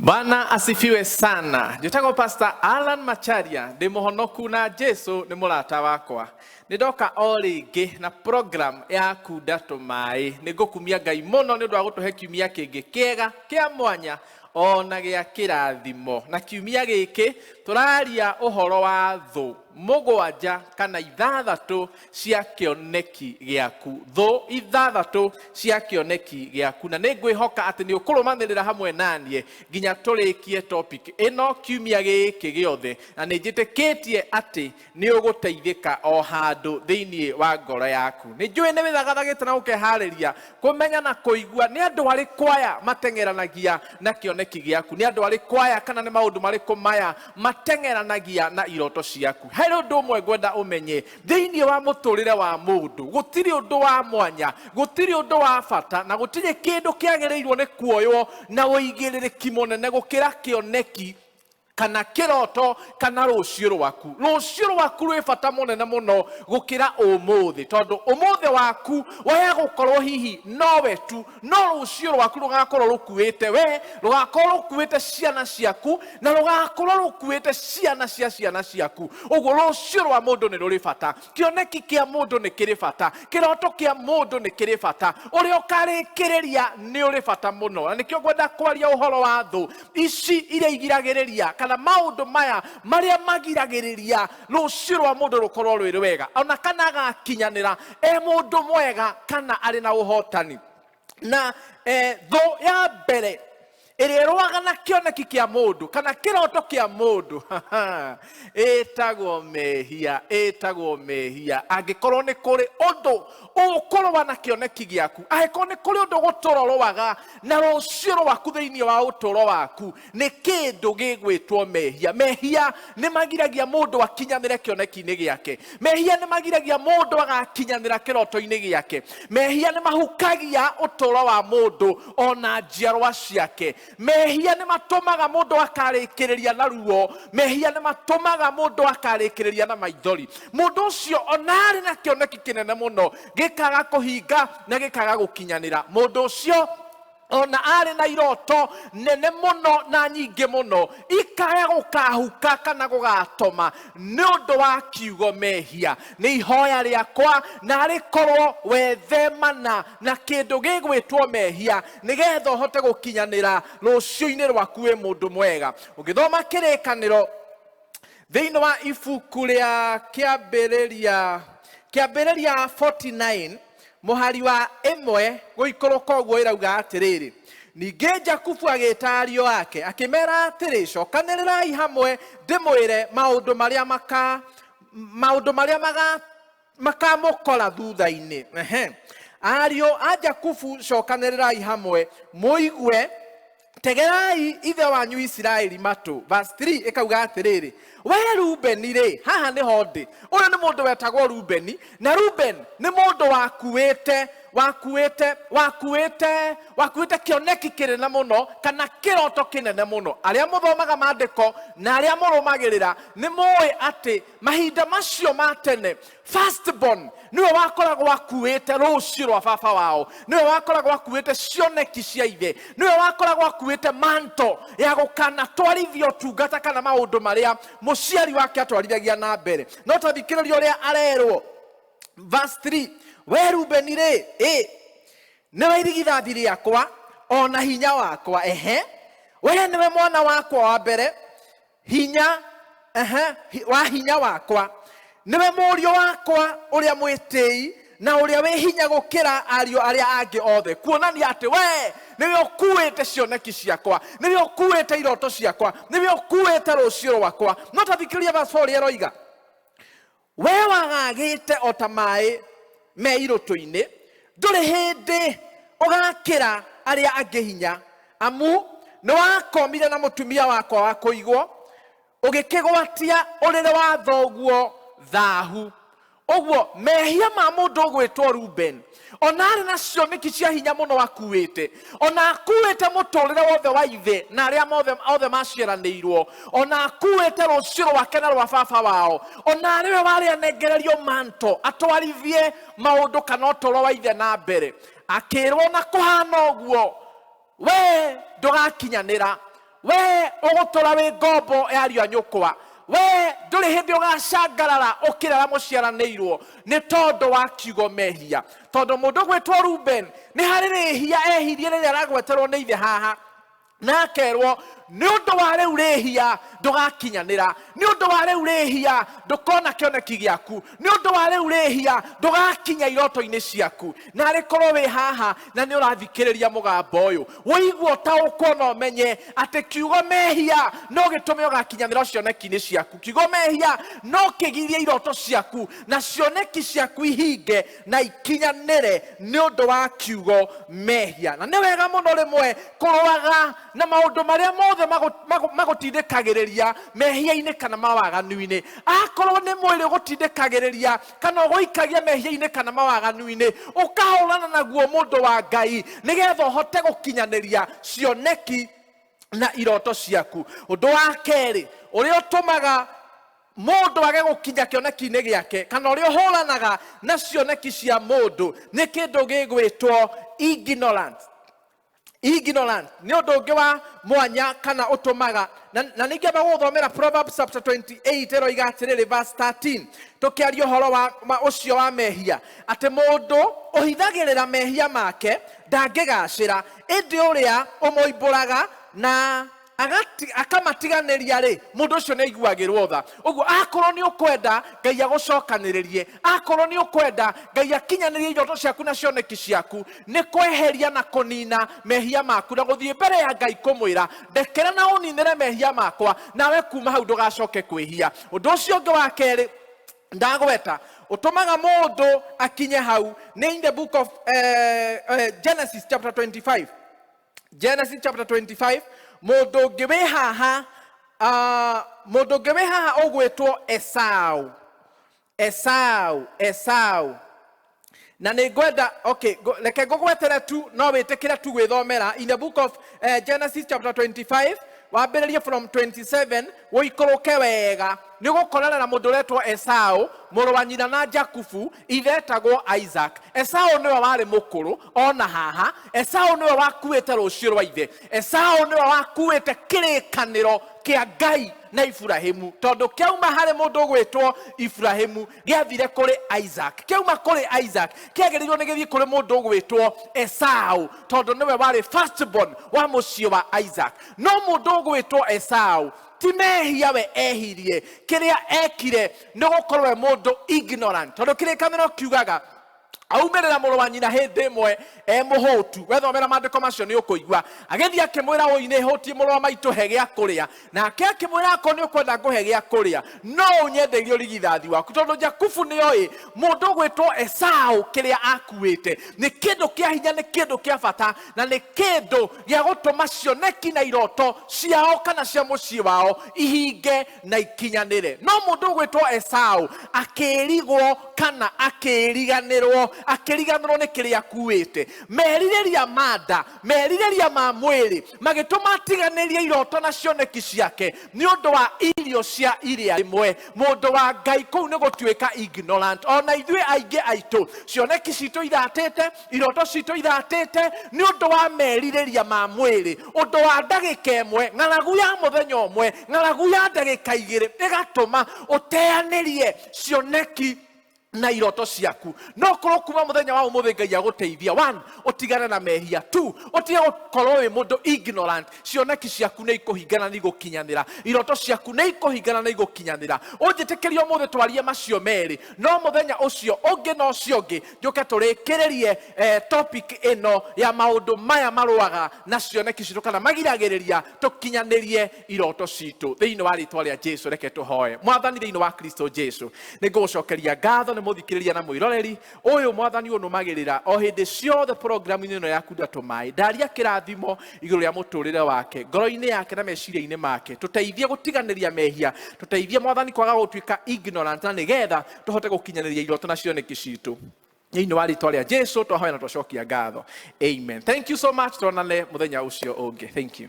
Bwana asifiwe sana. Njĩtagwo Pastor Alan Macharia, ndĩ mũhonoku na Jesu nĩ mũrata wakwa. Nĩ ndoka o rĩngĩ na program ya kunda tũmaĩ. Nĩ ngũkumia Ngai mũno nĩ ũndũ wa gũtũhe kiumia kĩngĩ kĩega kĩa mwanya ona gĩa kĩrathimo. Na kiumia gĩkĩ tũraria ũhoro wa thũ mũgwanja kana ithathatũ cia kĩoneki gĩaku, thũ ithathatũ cia kĩoneki gĩaku. Na nĩ ngwĩhoka atĩ nĩ ũkũrũmanĩrĩra hamwe naniĩ nginya tũrĩkie topic ĩno kiumia gĩkĩ gĩothe, na nĩ njĩtĩkĩtie atĩ nĩ ũgũteithĩka o handũ thĩinĩ wa ngoro yaku. Nĩ njũĩ nĩ wĩthagathagĩte na ũkeharĩria kũmenya na kũigua nĩ andũ arĩkũ aya mateng'eranagia na kĩoneki gĩaku, nĩ andũ arĩkũ aya kana nĩ maũndũ marĩkũ maya mateng'eranagia na iroto ciaku. Harĩ ũndũ ũmwe ngwenda ũmenye thĩinĩ wa mũtũrĩre wa mũndũ, gũtirĩ ũndũ wa mwanya, gũtirĩ ũndũ wa bata, na gũtirĩ kĩndũ kĩagĩrĩirwo nĩ kuoywo na ũigĩrĩrĩki mũnene gũkĩra kĩoneki kana kĩroto kana rũciũ rwaku. Rũciũ rwaku rwĩ bata mũnene mũno gũkĩra ũmũthĩ, tondũ ũmũthĩ waku waya gũkorwo hihi nowe tu, no rũciũ rwaku rũgakorwo rũkuĩte we, rũgakorwo rũkuĩte ciana ciaku, na rũgakorwo rũkuĩte ciana cia ciana ciaku. Ũguo rũciũ rwa mũndũ nĩ rũrĩ bata, kĩoneki kĩa mũndũ nĩ kĩrĩ bata, kĩroto kĩa mũndũ nĩ kĩrĩ bata, ũrĩa ũkarĩkĩrĩria nĩ ũrĩ bata mũno. Na nĩkĩo ngwenda kwaria ũhoro wa thũ ici iria igiragĩrĩria, kana maũndũ maya marĩa magiragĩrĩria rũciũ rwa mũndũ rũkorwo rwĩ rwega, ona kana agakinyanĩra e mũndũ mwega kana arĩ na ũhotani. Na thũ ya mbere ĩrĩa ĩrũaga na kĩoneki kĩa mũndũ kana kĩroto kĩa mũndũ ĩtagwo mehia, ĩtagwo mehia. Angĩkorwo nĩ kũrĩ ũndũ ũkũrũa na kĩoneki gĩaku, angĩkorwo nĩ kũrĩ ũndũ gũtũrorũaga na rũciũ rwaku thĩinĩ wa ũtũũro waku, nĩ kĩndũ gĩgwĩtwo mehia. Mehia nĩ magiragia mũndũ akinyanĩre kĩoneki-inĩ gĩake. Mehia nĩ magiragia mũndũ agakinyanĩra kĩroto-inĩ gĩake. Mehia nĩ mahukagia ũtũũro wa mũndũ ona njiarwa ciake. Mehia nĩ matũmaga mũndũ akarĩkĩrĩria na ruo. Mehia nĩ matũmaga mũndũ akarĩkĩrĩria na maithori. Mũndũ ũcio ona arĩ na kĩoneki kĩnene mũno gĩkaga kũhinga na gĩkaga gũkinyanĩra. Mũndũ ũcio ona arĩ na iroto nene mũno na nyingĩ mũno ikaya gũkahuka kana gũgatoma nĩ ũndũ wa kiugo mehia. Nĩ ihoya rĩakwa na rĩkorwo wethemana na kĩndũ gĩgwĩtwo mehia nĩgetha ũhote gũkinyanĩra rũciũ-inĩ rwaku wĩ mũndũ mwega. Ũngĩthoma kĩrĩkanĩro thĩinĩ wa ibuku rĩa kĩambĩrĩria, kĩambĩrĩria 49 mũhari wa 1 gũikũrũka ũguo ĩrauga atĩrĩrĩ, ningĩ Jakubu agĩĩta ariũ ake akĩmera atĩrĩ, cokanĩrĩrai hamwe ndĩmwĩre maũndũ marĩa maka, maũndũ marĩa maga makamũkora thutha-inĩ. Ehe. Ariũ a Jakubu, cokanĩrĩrai hamwe mũigue, tegerai ithe wanyu Isiraeli matũ. Verse 3 ĩkauga atĩrĩrĩ, we Rubeni rĩ, haha nĩho ndĩ. Ũyũ nĩ mũndũ wetagwo Rubeni, na Ruben nĩ mũndũ wakuĩte wakuĩte wakuĩte wakuĩte kĩoneki kĩnene mũno kana kĩroto kĩnene mũno. Arĩa mũthomaga maandĩko na arĩa mũrũmagĩrĩra nĩ mũĩ atĩ mahinda macio ma tene firstborn niwe wakoragwo akuĩte rũciũ rwa baba wao, niwe wakoragwo akuĩte cioneki cia ithe, niwe wakoragwo akuĩte manto ya gũkanatwarithia ũtungata kana maũndũ marĩa mũciari wake atwarithagia na mbere. No tathikĩrĩria ũrĩa arerwo verse 3, we Rubeni rĩ, ĩ nĩwe irigithathi rĩakwa ona hinya wakwa, ehe, we nĩwe mwana wakwa wa mbere, hinya, ehe, wa hinya wakwa, nĩwe mũriũ wakwa ũrĩa mwĩtĩi na ũrĩa wĩ hinya gũkĩra ariũ arĩa angĩ othe, kuonania atĩ we nĩwe ũkuĩte cioneki ciakwa, nĩwe ũkuĩte iroto ciakwa, nĩwe ũkuĩte rũciũ rwakwa. No tathikĩrĩria verse 4 ũrĩa ĩroiga, we wagagĩte o ta maĩ me irũtũ-inĩ, ndũrĩ hĩndĩ ũgakĩra arĩa angĩ hinya, amu nĩwakomire na mũtumia wakwa wa kũigwo, ũgĩkĩgwatia ũrĩrĩ wa thoguo thahu. Ũguo mehia ma mũndũ ũgwĩtwo Ruben, ona arĩ na cioneki cia hinya mũno akuĩte, ona akuĩte mũtũrĩre wothe wa ithe na arĩa othe maciaranĩirwo, ona akuĩte rũciũ rwake na rwa baba wao, ona arĩ we warĩ anengererio manto atwarithie maũndũ kana ũtũũro wa ithe na mbere, akĩrwo na kũhana ũguo, we ndũgakinyanĩra, We ũgũtũra wĩ ngombo ya ariũ a nyũkwa, we ndũrĩ hĩndĩ ũgacangarara ũkĩrara mũciaranĩirwo nĩ tondũ wa kiugo mehia. Tondũ mũndũ gwĩtwo Ruben nĩ harĩ rĩhia ehirie rĩrĩa aragweterwo nĩ ithe haha, na akerwo nĩ ũndũ wa rĩu rĩhia ndũgakinyanĩra, nĩ ũndũ wa rĩu rĩhia ndũkona kĩoneki gĩaku, nĩ ũndũ wa rĩu rĩhia ndũgakinya iroto-inĩ ciaku. Na arĩkorwo wĩ haha na nĩ ũrathikĩrĩria mũgambo ũyũ, ũigua ũtaũkwo na ũmenye atĩ kiugo mehia no gĩtũme ũgakinyanĩra cioneki-inĩ ciaku. Kiugo mehia no kĩgirie iroto ciaku na cioneki ciaku ihinge na ikinyanĩre nĩ ũndũ wa kiugo mehia. Na nĩ wega mũno rĩmwe kũrũaga na maũndũ marĩa mothe magũtindĩkagĩrĩria mehia-inĩ kana mawaganu-inĩ. Akorwo nĩ mwĩrĩ ũgũtindĩkagĩrĩria kana ũgũikagia mehia-inĩ kana mawaganu-inĩ, ũkahũrana naguo mũndũ wa Ngai nĩgetha ũhote gũkinyanĩria cioneki na iroto ciaku. Ũndũ wa kerĩ ũrĩa ũtũmaga mũndũ age gũkinya kĩoneki-inĩ gĩake kana ũrĩa ũhũranaga na cioneki cia mũndũ nĩ kĩndũ gĩgwĩtwo ignorance. Ignorance nĩ ũndũ ũngĩ wa mwanya kana ũtũmaga na ningĩ magũthomera Proverbs chapter 28 ĩroiga atĩrĩrĩ verse 13, tũkĩaria ũhoro wa ũcio wa mehia, atĩ mũndũ ũhithagĩrĩra mehia make ndangĩgacĩra, ĩndĩ ũrĩa ũmoimbũraga na akamatiganĩria rĩ, mũndũ ũcio nĩ aiguagĩrwo tha. Ũguo akorwo nĩ ũkwenda Ngai agũcokanĩrĩrie, akorwo nĩ ũkwenda Ngai akinyanĩrie iroto ciaku na cioneki ciaku, nĩ kweheria na kũnina mehia maku na gũthiĩ mbere ya Ngai kũmwĩra ndekera na ũninĩre mehia makwa, nawe kuma hau ndũgacoke kwĩhia. Ũndũ ũcio ũngĩ wa kerĩ ndagweta ũtũmaga mũndũ akinye hau nĩ in the book of Genesis chapter 25. Genesis chapter 25, mũndũ ũngĩ wĩ haha, mũndũ ũngĩ wĩ haha ũgwĩtwo Esau. Esau, Esau. Na nĩ ngwenda, okay, reke ngũgwetere tu, no wĩtĩkĩre tu gwĩthomera in the book of Genesis chapter 25, wambĩrĩrie from 27 ũikũrũke wega, nĩ ũgũkorana na mũndũ ũretwo Esau, mũrũ wa nyina na Jakubu, ithe etagwo Isaac. Esau nĩwe warĩ mũkũrũ ona haha. Esau nĩwe wakuĩte rũciũ rwa ithe. Esau nĩwe wakuĩte kĩrĩkanĩro kĩa Ngai na Ibrahimu, tondũ kĩauma harĩ mũndũ ũgwĩtwo Ibrahimu gĩathire kũrĩ Isaac, kĩauma kũrĩ Isaac kĩagĩrĩirwo nĩ gĩthiĩ kũrĩ mũndũ ũgwĩtwo Esau, tondũ nĩwe warĩ firstborn wa mũciĩ wa Isaac. No mũndũ ũgwĩtwo Esau ti mehia we ehirie, kĩrĩa ekire nĩ gũkorwo we mũndũ ignorant, tondũ kĩrĩkanĩro kiugaga aumĩrĩra mũrũ wa nyina hĩndĩ ĩmwe e mũhũtu. Wethomera maandĩko macio nĩ ũkũigua agĩthiĩ akĩmwĩra, ũi nĩ hũtie mũrũ wa maitũ, he gĩa kũrĩa. Nake akĩmwĩra, akorwo nĩ ũkwenda ngũhe gĩa kũrĩa, no ũnyendeirie ũrigithathi waku, tondũ Jakubu nĩ oĩ mũndũ ũgwĩtwo Esau kĩrĩa akuĩte nĩ kĩndũ kĩa hinya, nĩ kĩndũ kĩa bata, na nĩ kĩndũ gĩa gũtũma cioneki na iroto ciao kana cia mũciĩ wao ihinge na ikinyanĩre. No mũndũ ũgwĩtwo Esau akĩrigwo kana akĩriganĩrwo, akĩriganĩrwo nĩ kĩrĩa akuĩte. Merirĩria ma nda, merirĩria ma mwĩrĩ magĩtũma atiganĩrie iroto na cioneki ciake nĩ ũndũ wa irio cia iria rĩmwe. Mũndũ wa Ngai kũu nĩ gũtuĩka ignorant. Ona ithuĩ aingĩ aitũ cioneki citũ ithatĩte, iroto citũ ithatĩte nĩ ũndũ wa merirĩria ma mwĩrĩ, ũndũ wa ndagĩka ĩmwe, ng'aragu ya mũthenya ũmwe, ng'aragu ya ndagĩka igĩrĩ ĩgatũma ũteanĩrie cioneki na iroto ciaku. No korwo kuma mũthenya wa ũmũthĩ Ngai agũteithia, 1, ũtigane na mehia, 2, ũtige gũkorwo wĩ mũndũ ignorant. Cioneki ciaku nĩ ikũhingana na igũkinyanĩra, iroto ciaku nĩ ikũhingana na igũkinyanĩra. Ũnjĩtĩkĩrie ũmũthĩ twarie macio merĩ, no mũthenya ũcio ũngĩ na ũcio ũngĩ njũke tũrĩkĩrĩrie topic ĩno ya maũndũ maya marũaga na cioneki citũ kana magiragĩrĩria tũkinyanĩrie iroto citũ. Thĩinĩ wa rĩtwa rĩa Jesu reke tũhoe. Mwathani, thĩinĩ wa Kristo Jesu, nĩ ngũgũcokeria ngatho nĩ mũthikĩrĩria na mwĩroreri ũyũ. Mwathani, ũnũmagĩrĩra o hĩndĩ ciothe programu-inĩ ĩno ya Kunda Tũmaĩ. Ndaria kĩrathimo igũrũ rĩa mũtũrĩre wake, ngoro-inĩ yake na meciria-inĩ make. Tũteithie gũtiganĩria mehia, tũteithie Mwathani kwaga gũtuĩka ignorant, na nĩgetha tũhote gũkinyanĩria iroto na cioneki citũ. Thĩinĩ wa rĩtwa rĩa Jesu twahoya na twacokia ngatho, amen. Thank you so much, tuonane mũthenya ũcio ũngĩ. Thank you.